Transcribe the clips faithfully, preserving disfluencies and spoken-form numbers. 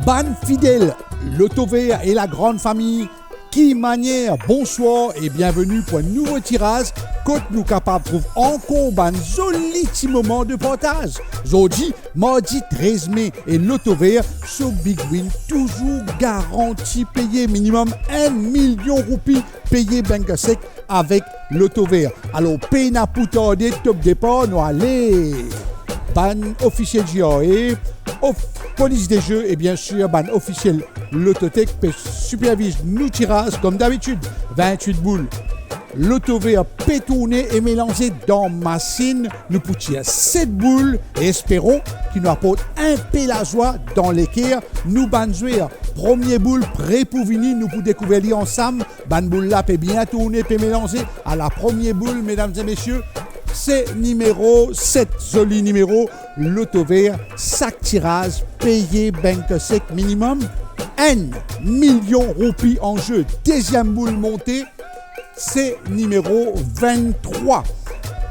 Bann fidel Lotover e lagrann fami, ki manier? Bonswar e bienveni pou enn nouvo tiraz kot nou kapav trouv ankor bann zoli ti moman de partaz. Zordi, mardi trez me, e Lotover so Big Win touzour garanti peye minimem enn milion roupi peye bank sek avek Lotover. Alor, pena pou tarde, top depar, nou ale. Bann ofisie G R A, of-, polis de ze e biensir bann ofisie Lototek pe siperviz nou tiraz kom dabitid. Vintwit boul Lotover pe tourne e melanze dan masinn. Nou pou tir set boul e esperon ki nou aport inpe lazwa dan leker nou bann zwer. Premie boul pre pou vini, nou pou dekouver li ansam. Bann boul la pe bien tourne, pe melanze. Ala premie boul, medam e mesie, se nimero set. Zoli nimero, Lotover, sak tiraz peye bank sek minimem enn milion roupi an ze. Deziem boul monte, se nimero venntrwa.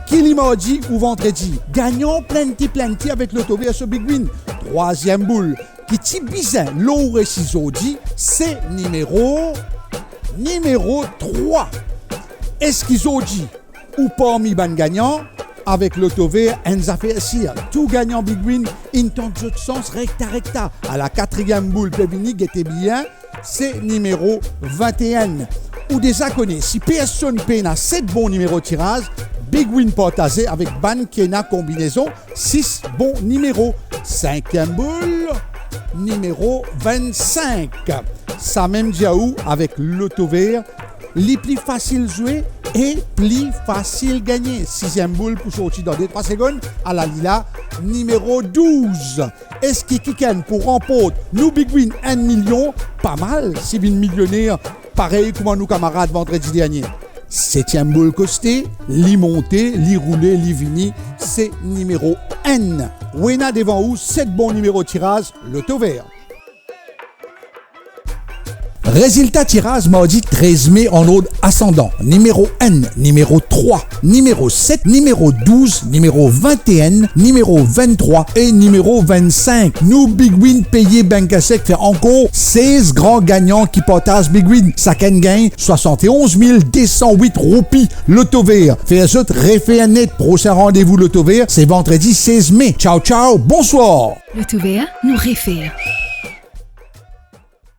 Ki li mardi ou vandredi, gagnan plenty plenty avek Lotover so Big Win. Trwaziem boul ki ti bizin lor ou resi zordi, se nimero, nimero trwa. Eski zordi ou parmi bann gagnan? Avek Lotover, enn zafer sir, tou gagnan Big Win inn tant zot sans rekta rekta. Ala katriem boul pe vini, gete bien, se nimero vinteenn. Ou deza kone, si personn pena set bon nimero tiraz, Big Win partaze avek bann ki ena konbinezon sis bon nimero. Sinkiem boul, nimero vennsink. Samem dir ou avek Lotover, li pli fasil zwe e pli fasil gagne. Siziem boul pou sorti dan de trwa segonn, ala li la, nimero douz. Eski kikenn pou ranport nou Big Win enn milion? Pa mal si vinn milioner parey kouma nou kamarad vandredi dernie. Setiem boul koste, li monte, li roule, li vini, se nimero enn. Ou ena devan ou set bon nimero tiraz Lotover. Rezilta tiraz mardi trez me an ord asandan: nimero enn, nimero trwa, nimero set, nimero douz, nimero vinteenn, nimero venntrwa e nimero vennsink. Nou Big Win peye bank sek, fer ankor sez gran gagnan ki partaz Big Win. Sakenn gagn swasant-e-onz mil de san wit roupi. Lotover fer zot refer net. Prosin randevou Lotover se vandredi sez me. Tchao, tchao, bonswar. Lotover, nou refer.